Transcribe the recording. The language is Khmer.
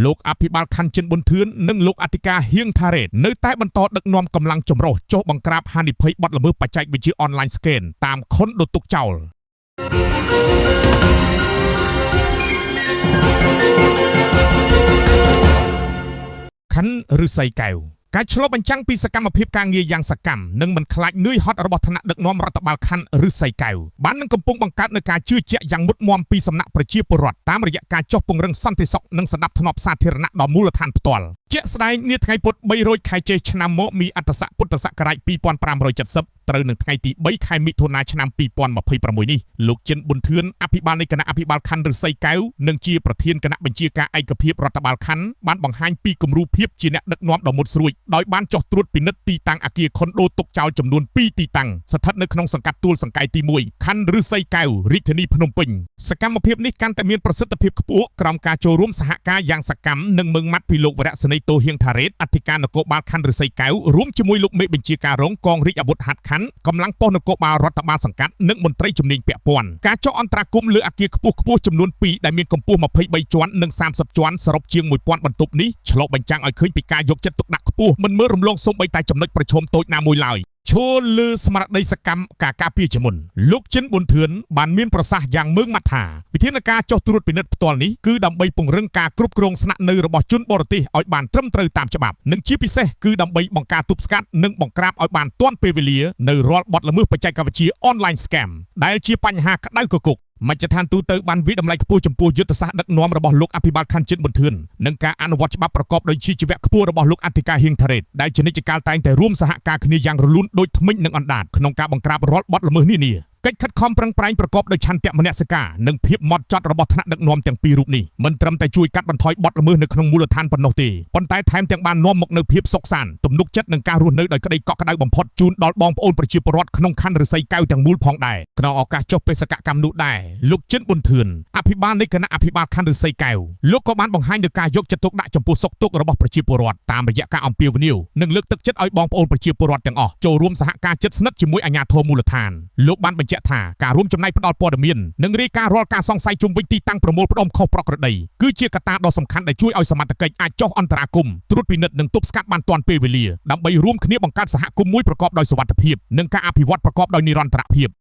លោកអភិបាលខណ្ឌចិនប៊ុនធឿននិងលោកអធិការហៀងថារ៉េតនៅតែបន្តដឹកនាំកម្លាំងចម្រុះចុះបង្ក្រាបហានិភ័យបទល្មើសបច្ចេកវិទ្យាអនឡាញ scam តាមខុនដូទុកចោល ខណ្ឌឫស្សីកែវការឆ្លុះបញ្ចាំងពីសកម្មភាពការងារយ៉ាងសកម្មនិងមិនខ្លាចនឿយហត់របស់ថ្នាក់ដឹកនាំរដ្ឋបាលខណ្ឌឫស្សីកែវបាននឹងកំពុងបង្កើតនូវការជឿជាក់យ៉ាងមុតមមពីសំណាក់ប្រជាពលរដ្ឋតាមរយៈការចុះពង្រឹងសន្តិសុខនិងសណ្ដាប់ធ្នាប់សាធារណៈដល់មូលដ្ឋានផ្ទាល់ជាក់ស្ដែងនាថ្ងៃពុធ300ខែចេសឆ្នាំមកមីអត្តស័កពុទ្ធសករាជ2570ត្រូវនឹងថ្ងៃទី3ខែមិថុនាឆ្នាំ2026នេះលោកចិនប៊ុនធឿនអភិបាលនៃគណៈអភិបាលខណ្ឌឫស្សីកែវនិងជាប្រធានគណៈបញ្ជាការឯកភាពរដ្ឋបាលខណ្ឌបានបង្ហាញពីគំរូភាពជាអ្នកដឹកនាំដ៏មុតស្រួចដោយបានចុះត្រួតពិនិត្យទីតាំងអគារខុនដូទុកចោលចំនួន2ទីតាំងស្ថិតនៅក្នុងសង្កាត់ទួលសង្កែទី1ខណ្ឌឫស្សីកែវរាជធានីភ្នំពេញសកម្មភាពនេះកាន់តែមានប្រសិទ្ធភាពខ្ពស់ក្រោមការចូលរួមសហការយ៉ាងសកម្មនិងម៉ឺងម៉ាត់ពីលោកវរៈសេនីយ៍តូហៀងថារ៉េតអធិការនគរបាលខណ្ឌឫស្សីកែវរួមជាមួយលោកមេបញ្ជាការរងកងរាជអាវុធហត្ថខណ្ឌកម្លាំងប៉ុស្តិ៍នគរបាលរដ្ឋបាលសង្កាត់និងមន្ត្រីជំនាញពាក់ព័ន្ធការចុះអន្តរាគមន៍លើអគារខ្ពស់ខ្ពស់ចំនួន2ដែលមានកម្ពស់23ជាន់និង30ជាន់សរុបជាង1000បន្ទប់នេះឆ្លុះបញ្ចាំងឲ្យឃើញពីការយកចិត្តទុកដាក់ខ្ពស់មិនមើលរំលងសូម្បីតែចំណុចប្រឈមតូចណាមួយឡើយ ឈរលើស្មារតីសកម្មការការពារជាមុនលោកចិនប៊ុនធឿនបានមានប្រសាសន៍យ៉ាងម៉ឺងម៉ាត់ថាវិធានការចុះត្រួតពិនិត្យផ្ទាល់នេះគឺដើម្បីពង្រឹងការគ្រប់គ្រងស្នាក់នៅរបស់ជនបរទេសឲ្យបានត្រឹមត្រូវតាមច្បាប់និងជាពិសេសគឺដើម្បីបង្ការទប់ស្កាត់និងបង្ក្រាបឲ្យបានទាន់ពេលវេលានៅរាល់បទល្មើសបច្ចេកវិទ្យាអនឡាញ scam ដែលជាបញ្ហាក្តៅគគុកមជ្ឈដ្ឋានទូទៅបានវិតម្លៃខ្ពស់ចំពោះយុទ្ធសាស្ត្រដឹកនាំរបស់លោកអភិបាលខណ្ឌជាតិប៊ុនធឿននិងការអនុវត្តច្បាប់ប្រកបដោយជាជីវៈខ្ពស់របស់លោកអធិការហៀងថារ៉េតដែលជានិច្ចកាលតែងតែរួមសហការគ្នាយ៉ាងរលូនដូចធ្មេញនិងអណ្ដាតក្នុងការបង្ក្រាបរាល់បទល្មើសនានាកិច្ចខិតខំប្រឹងប្រែងប្រកបដោយឆន្ទៈមនសិការនិងភាពម៉ត់ចត់របស់ថ្នាក់ដឹកនាំទាំងពីររូបនេះមិនត្រឹមតែជួយកាត់បន្ថយបទល្មើសនៅក្នុងមូលដ្ឋានប៉ុណ្ណោះទេប៉ុន្តែថែមទាំងបាននាំមកនូវភាពសុខសាន្តទំនុកចិត្តនិងការរស់នៅដោយក្តីកក់ក្ដៅបំផុតជូនដល់បងប្អូនប្រជាពលរដ្ឋក្នុងខណ្ឌឫស្សីកែវទាំងមូលផងដែរក្នុងឱកាសចុះបេសកកម្មនោះដែរលោកចិនប៊ុនធឿនអភិបាលនៃគណៈអភិបាលខណ្ឌឫស្សីកែវលោកក៏បានបង្ហាញនូវការយកចិត្តទុកដាក់ចំពោះសុខទុក្ខរបស់ប្រជាពលរដ្ឋតាមរយៈការអំពាវនាវនិងលើកទឹកចិត្តឲ្យបងប្អូនប្រជាពលរដ្ឋទាំងអស់ចូលរួមសហការជិតស្និទ្ធជាមួយអាជ្ញាធរមូលដ្ឋានលោកបានបញ្ជាក់ថាការរួមចំណែកផ្ដល់ព័ត៌មាននិងរាយការណ៍រាល់ការសង្ស័យជុំវិញទីតាំងប្រមូលផ្ដុំខុសប្រក្រតីគឺជាកត្តាដ៏សំខាន់ដែលជួយឲ្យសមត្ថកិច្ចអាចចុះអន្តរាគមន៍ត្រួតពិនិត្យនិងទប់ស្កាត់បានទាន់ពេលវេលាដើម្បីរួមគ្នាបង្កើតសហគមន៍មួយប្រកបដោយសុវត្ថិភាពនិងការអភិវឌ្ឍប្រកបដោយនិរន្តរភាព។